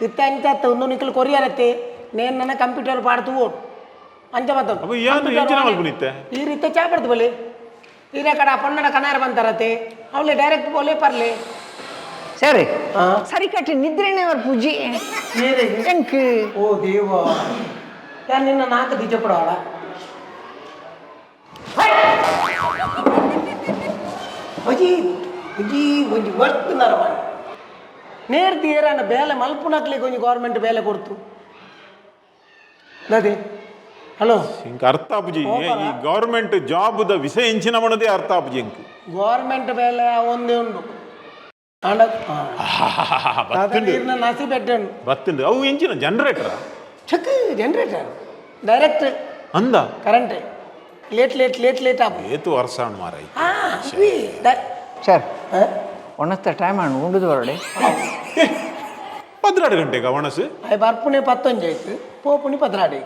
ಇತ್ತ ಅಂಚತ್ತ ಒಂದು ನಿಕ್ಕಲು ಕೊರಿಯರತ್ತೆ ನೇನು ನನ್ನ ಕಂಪ್ಯೂಟರ್ ಪಾಡ್ತು ಓಟ್ ಅಂಚ ಮತ್ತ. ಅಪ್ಪ ಏನು ಎಂಚಿನ ಮಲ್ಪುನಿತ್ತೆ? ಈ ರೀತಿ ಚಾ ಪಡ್ತು ಬಲಿ ಈರೆ ಕಡ ಪೊನ್ನಡ ಕನಾರ ಬಂತಾರತೆ ಅವಳೆ ಡೈರೆಕ್ಟ್ ಬೋಲೆ ಪರ್ಲೆ. ಸರಿ. ಹಾ. ಸರಿ ಕಟ್ಟಿ ನಿದ್ರೆನೇ ಅವ್ರ ಪೂಜಿ ಎಂಕ್. ಓ ದೇವ ಯಾರು ನಿನ್ನ ನಾಲ್ಕು ದಿಜ ಕೊಡವಳ ಒಂಜಿ ಒಂಜಿ ಒಂಜಿ ವರ್ತ್ ನರಮಾನಿ ನೇರ್ತಿ ಏರಾನ ಬೇಲೆ ಮಲ್ಪುನಕ್ಲಿಗೆ ಒಂಜಿ ಗೌರ್ಮೆಂಟ್ ಬೇಲೆ ಕೊಡ್ತು ಅದೇ ಹಲೋ ಇಂಕ ಅರ್ಥ ಆಪುಜಿ ಈ government job the ವಿಷಯ ಎಂಚಿನ ಮಣದೇ ಅರ್ಥ ಆಪುಜಿ ಇಂಕ್ ಗೌರ್ಮೆಂಟ್ ಬೇಲೆ ಒಂದೇ ಉಂಡು ಆಂಡ ಬತ್ತುಂಡು ನಸಿ ಬೆಡ್ಡೆ ಉಂಡು ಬತ್ತುಂಡು ಅವು ಎಂಚಿನ ಜನರೇಟರ್ ಚಕ್ ಜನರೇಟರ್ ಡೈರೆಕ್ಟ್ ಅಂದ current late late late late ಆಪು ಏತು ವರ್ಷ ಮಾರಾಯ್ ಸರ್ ಒಣಸ್ತ ಟೈಮ್ ಆಂಡ್ ಉಂಡುದು ಬರೋಡೆ 12 ಗಂಟೆಗೆ ಒಣಸು ಅಯ್ಯ ಬರ್ಪುನೆ ಪತ್ತೊಂಜಿ ಆಯ್ತು ಪೋಪುನಿ ಪದ್ರಾಡಿ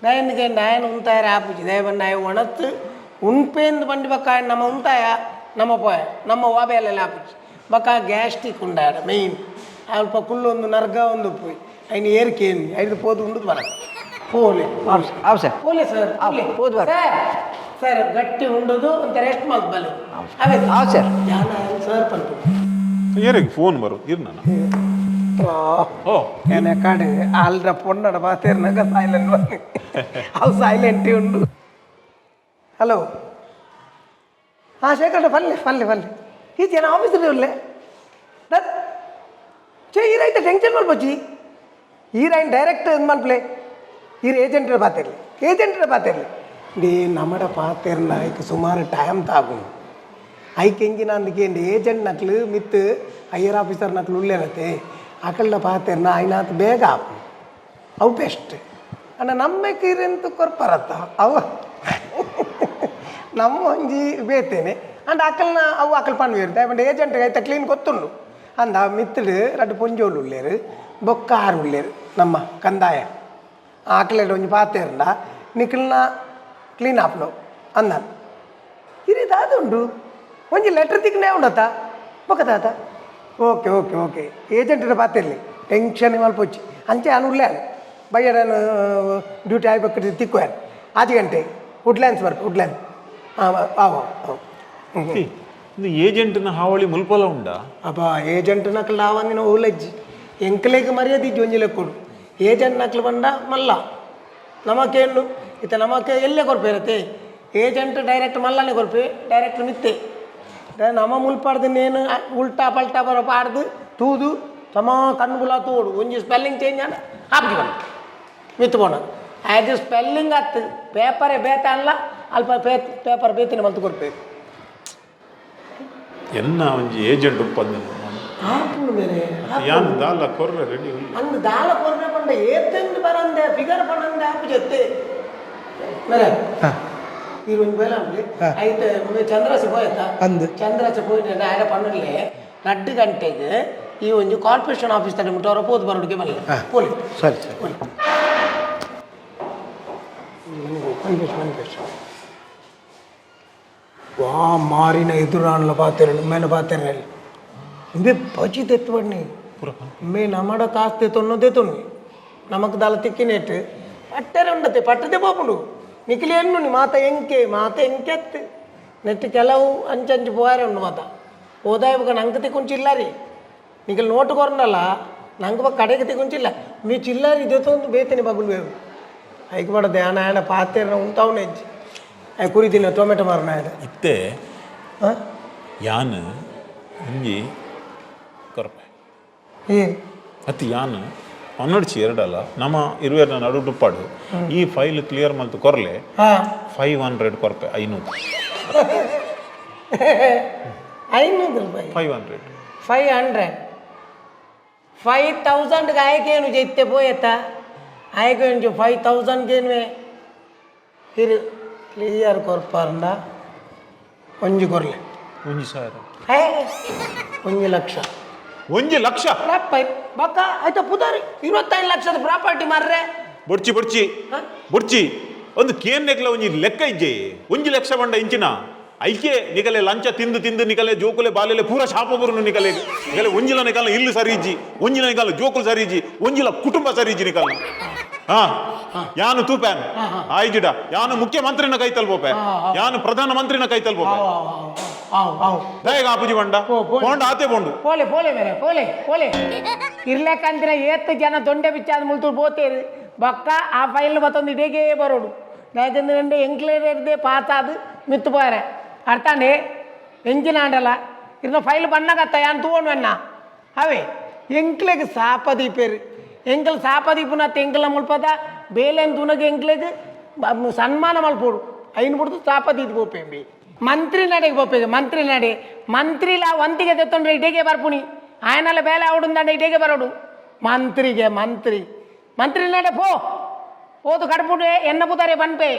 ನಯನ್ಗೆ ನಯನ್ ಉಂತಾಯ ಆಪುಜಿ ದಯವನ್ನ ನಾಯ ಒಣತ್ತು ಉಣ್ಪೇಂದು ಬಂಡಿ ಬಕ್ಕ ನಮ್ಮ ಉಂತಾಯ ನಮ್ಮ ಪೋಯ ನಮ್ಮ ವಾಬೆಯಲ್ಲೆಲ್ಲ ಆಪುಜಿ ಬಕ್ಕ ಗ್ಯಾಸ್ಟ್ರಿಕ್ ಉಂಡಾಡ ಮೇಯ್ನ್ ಅಲ್ಪ ಕುಲ್ಲೊಂದು ನರ್ಗ ಒಂದು ಪೋಯ್ ಐನು ಏರಿಕೆ ಐದು ಪೋದು ಉಂಡುದು ಬರ ಪೋಲೆ ಆವು ಸರ್ ಪೋಲೆ ಸರ್ ಆವು, ಪೋದು ಬರ. ಸರ್ ಸರ್ ಗಟ್ಟಿ ಉಂಡುದು ಅಂತ ರೆಸ್ಟ್ ಮಾಲ್ ಬಲೆ ಅವೇ ಆವು ಸರ್ ಯಾನ ಸರ್ ಪಂಪು ಏರಿಗೆ ಫೋನ್ ಬರು ಇರ್ನ ಓ ಏನ ಕಾಡು ಆಲ್ರ ಪೊನ್ನಡ ಬಾತೇರ್ನಾಗ ಸೈಲೆಂಟ್ ಬನ್ನಿ ಅವು ಸೈಲೆಂಟ್ ಉಂಡು ಹಲೋ ಹಾಂ ಶೇಖರ್ ಪಲ್ಲೆ ಪಲ್ಲೆ ಪಲ್ಲೆ ಈ ಜನ ಆಫೀಸಲ್ಲಿ ಉಲ್ಲೆ ಚೇ ಈರೈತೆ ಟೆನ್ಷನ್ ಮಲ್ಪೊಚ್ಚಿ ಈರೈನ್ ಡೈರೆಕ್ಟ್ ಇದು ಮಲ್ಪಲೆ ಈರ್ ಏಜೆಂಟ್ರ ಬಾತಿರ್ಲಿ ಏಜೆಂಟ್ರ ಬಾತಿರ್ಲಿ ಡೇ ನಮ್ಮಡ ಪಾತಿರ್ನ ಐಕ್ ಸುಮಾರು ಟೈಮ್ ತಾಗುಂಡು ಐಕ್ ಎಂಜಿನ ಅಂದಕ್ಕೆ ಏಜೆಂಟ್ ನಕ್ಲು ಮಿತ್ ಹೈಯರ್ ಆಫೀಸರ್ ನಕ್ಲು ಉಳ್ಳೇರತ್ತೆ ಅಕಲ್ನ ಪಾತಿರ್ನ ಐನಾತ್ ಬೇಗ ಆಪು ಅವು ಬೆಸ್ಟ್ ಅಣ್ಣ ನಮ್ಮ ಕೀರೆಂತು ಕೊರ್ಪರತ್ತ ಅವ ನಮ್ಮ ಒಂಜಿ ಬೇತೇನೆ ಅಂಡ್ ಅಕಲ್ನ ಅವು ಅಕಲ್ ಪನ್ವೇರು ದಯಪಂಡ ಏಜೆಂಟ್ ಐತ ಕ್ಲೀನ್ ಗೊತ್ತುಂಡು ಅಂದ ಮಿತ್ತಡು ರಡ್ಡು ಪೊಂಜೋಲು ಉಳ್ಳೇರು ಬೊಕ್ಕ ಆರು ಉಳ್ಳೇರು ನಮ್ಮ ಕಂದಾಯ ಆಕಲೆಡ್ ಒಂಜಿ ಪಾತೇರ್ಂಡ ನಿಖಲ್ನ ಕ್ಲೀನ್ ಆಪ್ಲು ಅಂದ ಇದು ದಾದ ಉಂಡು ಒಂಜಿ ಲೆಟರ್ ತಿಕ್ಕನೇ ಉಂಡತ್ತ ಬೊಕ್ಕ ತಾತ okay okay okay ಏಜೆಂಟಿನ ಪಾತಿರ್ಲಿ tension ಮಲ್ಪೊಚ್ಚಿ ಅಂಚೆ ಅನು ಉಳ್ಳೆ ಬಯ್ಯಡನು ಡ್ಯೂಟಿ ಆಯ್ಬೇಕು ತಿಕ್ಕುವ ಆಜಿ ಗಂಟೆ ವುಡ್ಲ್ಯಾಂಡ್ಸ್ ಬರ್ಪ ವುಡ್ಲ್ಯಾಂಡ್ ಹಾಂ ಆವು ಆವು ಇದು ಏಜೆಂಟ್ನ ಹಾವಳಿ ಮುಲ್ಪಲ ಉಂಡಾ ಅಬ್ಬ ಏಜೆಂಟ್ ನಕ್ಲು ಲಾವಂದಿನ ಓಲಜ್ಜಿ ಎಂಕಲೇಗ್ ಮರ್ಯಾದೆ ಇಜ್ಜಿ ಒಂಜಿ ಲೆಕ್ಕೊಡು ಏಜೆಂಟ್ ನಕ್ಲು ಬಂಡ ಮಲ್ಲ ನಮಕೇನು ಇತ್ತ ನಮಕ್ ಎಲ್ಲೇ ಕೊರ್ಪೇರತ್ತೆ ಏಜೆಂಟ್ ಡೈರೆಕ್ಟ್ ಮಲ್ಲನೆ ಕೊರ್ಪೆ ಡೈರೆಕ್ಟ್ ಮಿತ್ತೆ ನಮ್ಮ ಮುಲ್ಪಾಡ್ದು ನೇನು ಉಲ್ಟಾ ಪಲ್ಟಾ ಬರೋ ಪಾಡ್ದು ತೂದು ತಮ ಕಣ್ಣು ಬುಲ ತೋಡು ಒಂಜಿ ಸ್ಪೆಲ್ಲಿಂಗ್ ಚೇಂಜ್ ಆನ ಆಪ್ಟಿ ಬಂದು ಮಿತ್ತು ಬೋಣ ಅದು ಸ್ಪೆಲ್ಲಿಂಗ್ ಆತ್ತು ಪೇಪರೇ ಬೇತ ಅಲ್ಲ ಅಲ್ಪ ಪೇಪರ್ ಬೇತಿನ ಮಲ್ತು ಕೊರ್ಪೇರು ಎನ್ನ ಒಂಜಿ ಏಜೆಂಟ್ ಉಪ್ಪಂದ ಆಪುಂಡು ಮೇರೆ ಯಾನ್ ದಾಲ ಕೊರ್ರೆ ರೆಡಿ ಅಂದ್ ದಾಲ ಕೊರ್ರೆ ಪಂಡ ಏತೆಂದು ಬರಂದೆ ಫಿಗರ್ ಪಂಡಂದೆ ಆಪು ಜೊತೆ ಮೇರೆ ಈ ಒಂಜಿ ಬೇಲ ಉಂಡು ಐತೆ ಚಂದ್ರಸಿ ಪೋಯತ್ತ ಅಂದ್. ಚಂದ್ರಸಿ ಪೋಯಿನ ಆಡ ಪಣ್ಣಲೆ ರಡ್ಡು ಗಂಟೆಗೆ ಈ ಒಂಜಿ ಕಾರ್ಪೊರೇಷನ್ ಆಫೀಸ್ ತಡೆ ಮುಟ್ಟವರ ಪೋದು ಬರೋಡಿಗೆ ಬಲ್ಲ ಪೋಲಿ ಸರಿ ಸರಿ ಪೋಲಿ ಮನಿಪೇಶ್ ವಾ ಮಾರಿನ ಎದುರಾನ್ಲ ಪಾತೆರಳು ಮೇನ ಪಾತೆರಳು ಇಂಬೆ ಬಜಿ ತೆತ್ತು ಬಣ್ಣಿ ಮೇ ನಮ್ಮಡ ಕಾಸ್ತೆ ತೊನ್ನೋದೇ ತೊನ್ನಿ ನಮಕ್ ದಾಲ ತಿಕ್ಕಿನೇಟ್ ಪಟ್ಟರೆ ಉಂಡತೆ ಪಟ್ಟದೆ ಪೋಪುಂಡು ನಿಖಿಲಿ ಎನ್ನುನಿ ಮಾತ ಎಂಕೆ ಮಾತ ಎಂಕೆತ್ತು ನೆಟ್ ಕೆಲವು ಅಂಚಂಚು ಪೋಯಾರೆ ಉಂಡು ಮಾತ ಹೋದಾಯ ಬೊಕ ನಂಗೆ ತಿಕ್ಕೊಂಚು ಚಿಲ್ಲಾರಿ ನಿಖಿಲ್ ನೋಟು ಕೊರ್ನಲ್ಲ ನಂಗೆ ಬೊಕ ಕಡೆಗೆ ತಿಕ್ಕೊಂಚಿಲ್ಲ ಮೀ ಚಿಲ್ಲಾರಿ ಇದೆ ತೊಂದು ಬೇತೇನೆ ಬಗುಲು ಬೇವು ಐಕ್ ಬಡದೆ ಆನ ಆನ ಪಾತೆರ್ನ ಉಂತಾವನೆ ಹೆಜ್ಜಿ I ಕುರಿದಿನ ಟೊಮೆಟೊ ಮಾರನ ಆಯ್ತು ಇತ್ತೆ ಹಾಂ ಯಾನ್ ಒಂಜಿ ಕೊರ್ಪೆ ಏ ಅತ್ತಿ ಯಾನ್ ಪನ್ನೊಡ್ಚಿ ಎರಡಲ್ಲ ನಮ್ಮ ಇರುವೆರ್ನ ನಡು ಡುಪ್ಪಾಡು ಈ ಫೈಲ್ ಕ್ಲಿಯರ್ ಮಲ್ತು ಕೊರ್ಲೆ ಹಾಂ 500 ಕೊರ್ಪೆ 500 500 ರೂಪಾಯಿ 500 500 5000 ಆಯ್ಕೇನು ಜೈತೆ ಪೋಯತ್ತ ಆಯ್ಕೆ 5000 ಗೇನುವೆ ಇರು ಕ್ಲಿಯರ್ ಕೊರ್ಪಾರಂಡ ಒಂಜಿ ಕೊರ್ಲೆ ಒಂಜಿ ಸಾವಿರ ಹೇ ಒಂಜಿ ಲಕ್ಷ ಒಂಜಿ ಲಕ್ಷ ಪ್ರಾಪೈ ಬಕ್ಕ ಆಯ್ತಾ ಪುದಾರಿ 25 ಲಕ್ಷದ ಪ್ರಾಪರ್ಟಿ ಮಾರ್ರೆ ಬೊಡ್ಚಿ ಬೊಡ್ಚಿ ಬೊಡ್ಚಿ ಒಂದು ಕೇನ್ ನೆಕ್ಲ ಒಂಜಿ ಲೆಕ್ಕ ಇಜ್ಜೆ ಒಂಜಿ ಲಕ್ಷ ಬಂಡ ಇಂಚಿನ ಐಕೆ ನಿಕಲೆ ಲಂಚ ತಿಂದು ತಿಂದು ನಿಕಲೆ ಜೋಕುಲೆ ಬಾಲೆಲೆ ಪೂರ ಶಾಪ ಬರುನು ನಿಕಲೆ ನಿಕಲೆ ಒಂಜಿಲ ನಿಕಲ್ನ ಇಲ್ಲು ಸರಿ ಇಜ್ಜಿ ಒಂಜಿಲ ನಿಕಲ್ನ ಜೋಕುಲು ಸರಿ ಇಜ್ಜಿ ಒಂಜಿಲ ಕುಟುಂಬ ಸರಿ ಇಜ್ಜಿ ನಿಕಲ್ನ ಹಾ ಯಾನು ತೂಪ್ಯಾನ್ ಆಯ್ಜಿಡ ಯಾನು ಮುಖ್ಯಮಂತ್ರಿನ ಕೈ ತಲ್ಪೋಪೆ ಯಾನು ಪ್ರಧಾನ ಮಂತ್ರಿನ ಕೈ ತಲ್ಪೋಪೆ ಆವ್ ಆವ್ ದಯಗ ಆಪುಜಿ ಬಂಡ ಪೋಂಡ ಆತೆ ಪೋಂಡು ಪೋಲೆ ಪೋಲೆ ಮೇರೆ ಪೋಲೆ ಪೋಲೆ ಇರ್ಲಕ್ಕಂದ್ರೆ ಏತ್ ಜನ ದೊಂಡೆ ಬಿಚ್ಚಾದ ಮುಲ್ತು ಬೋತೇರು ಬೊಕ್ಕ ಆ ಫೈಲ್ ಬತ್ತೊಂದು ಇಡೇಗೇ ಬರೋಡು. ಯಾಕಂದ್ರೆ ಎಂಕ್ಲೇರ್ದೆ ಪಾಸಾದು ಮಿತ್ತು ಪೋರೆ ಅರ್ಥಾಂಡೆ. ಎಂಚಿನ ಆಂಡಲ ಇರ್ನ ಫೈಲ್ ಬಣ್ಣಗತ್ತ ಯಾನ್ ತೂವೊಂಡು ಅನ್ನ ಅವೇ ಎಂಕ್ಲೆಗ್ ಸಾಪ ದೀಪೇರು. ಎಂಕಲ್ ಸಾಪ ದೀಪುನತ್ತ ಎಂಕಲ್ನ ಮುಲ್ಪದ ಬೇಲೆನ್ ತುನಗ ಎಂಕ್ಲೆಗ್ ಸನ್ಮಾನ ಮಲ್ಪೋಡು. ಐನ್ ಬಿಡ್ದು ಸಾಪ ದೀದ್ ಪೋಪೆಂಬಿ ಮಂತ್ರಿ ನಡೆಗೆ ಪೋಪೆಗೆ. ಮಂತ್ರಿ ನಡೆ ಮಂತ್ರಿಲ ವಂತಿಗೆ ತೆತ್ತೊಂಡ್ರೆ ಇಡೇಗೆ ಬರ್ಪುಣಿ. ಆಯನಲ್ಲ ಬೇಲೆ ಆವಡುಂದಂಡ ಇಡೇಗೆ ಬರೋಡು. ಮಂತ್ರಿಗೆ ಮಂತ್ರಿ ಮಂತ್ರಿ ನಡೆ ಪೋ ಪೋದು ಕಡ್ಪುಡೆ ಎನ್ನ ಪುತಾರೆ ಪನ್ಪೆ.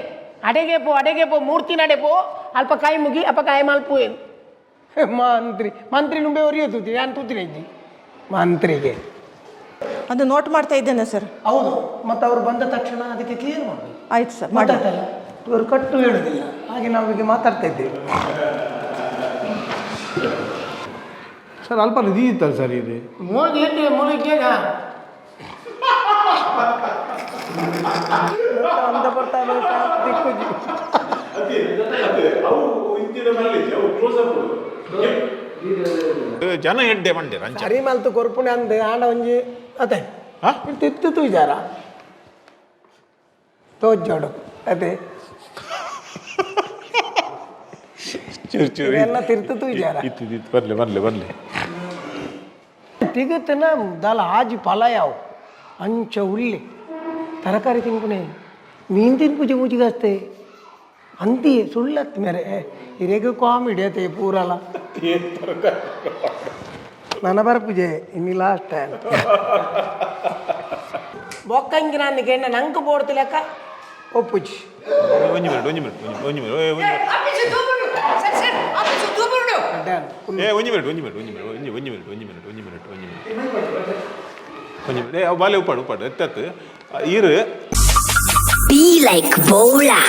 ಅಡೆಗೆ ಪೋ, ಅಡೆಗೆ ಪೋ, ಮೂರ್ತಿ ನಡೆ ಪೋ. ಅಲ್ಪ ಕಾಯಿ ಮುಗಿ ಅಲ್ಪ ಕಾಯಿ ಮಲ್ಪು. ಏನು ಮಂತ್ರಿ ಮಂತ್ರಿ ನುಂಬೆ ಒರಿಯೋ ತೂತಿ ನಾನು ತೂತಿನ ಇದ್ದಿ ಮಂತ್ರಿಗೆ. ಅದು ನೋಟ್ ಮಾಡ್ತಾ ಇದ್ದೇನೆ ಸರ್. ಹೌದು, ಮತ್ತು ಅವರು ಬಂದ ತಕ್ಷಣ ಅದಕ್ಕೆ ಕ್ಲಿಯರ್ ಮಾಡಬೇಕು. ಆಯ್ತು ಸರ್, ಮಾಡಿ. ಮಾತಾಡ್ತಲ್ಲ ಇವರು, ಕಟ್ಟು ಹೇಳುದಿಲ್ಲ. ಹಾಗೆ ನಾವು ಈಗ ಮಾತಾಡ್ತಾ ಇದ್ದೇವೆ. ಸರ್, ಅಲ್ಪ ಇತ್ತಲ್ಲ ಸರ್ ಇದು. ಮೋದಿ ಮುಳುಗೇನ ಅಂತ ಬರ್ತಾ ದಿಕ್ಕುಜಿ. ಜನ ಎಡ್ಡೆ ಮಂಡೆ ರಂಚ. ಸರಿ ಮಲ್ತು ಕೊರ್ಪುಣೆ ಅಂದ್ ಆಂಡ ಒಂಜಿ ಅದೇ. ಹಾ? ತಿತ್ತು ತೂಜಾರ ತೋಜೋಡು ಅದೇ. ಚೂರು ಚೂರು. ಇದೆಲ್ಲ ತಿರ್ತು ತೂಜಾರ. ಇತ್ತು ಇತ್ತು, ಬರ್ಲಿ ಬರ್ಲಿ ಬರ್ಲಿ. ತಿಗತನ ದಲ ಆಜಿ ಫಲ ಯಾವು ಅಂಚ ಉಳ್ಳಿ ತರಕಾರಿ ತಿನ್ಪುಣೆ ಮೀನು ತಿನ್ಪುಜಿ ಪೂಜಿಗಷ್ಟೇ ಅಂತಿ ಸುಳ್ಳತ್ ಮೇರೆ. ಹಿರೇಗ ಕಾಮಿಡಿ ಅತೆ ಪೂರಲ ನನ್ನ ಬರ್ಪುಜೆ ಇನ್ನು ಲಾಸ್ಟ್ ಟೈಮ್ ಬೊಕ್ಕಂಗಿ ನಾನು ಕೆಣ್ಣ ನಂಗೆ ಬೋಡ್ತಿಲಕ್ಕ ಒಪ್ಪುಜಿ. ಒಂಜಿ ಮಿನಿಟ್, ಒಂಜಿ ಮಿನಿಟ್, ಒಂಜಿ ಮಿನಿಟ್, ಒಂಜಿ ಮಿನಿಟ್. ಏ, ಒಂಜಿ ಮಿನಿಟ್, ಒಂಜಿ ಮಿನಿಟ್, ಒಂಜಿ ಮಿನಿಟ್, ಒಂಜಿ ಒಂಜಿ ಮಿನಿಟ್, ಒಂಜಿ ಮಿನಿಟ್, ಒಂಜಿ ಮಿನಿಟ್, ಒಂಜಿ ಮಿನಿಟ್, ಒಂಜಿ ಮಿನಿಟ್. ಏ, ಬಾಲೆ ಉಪ್ಪಾಡು ಉಪ್ಪಾಡು ಎತ್ತತ್ತು ಇರು. Be like Bola.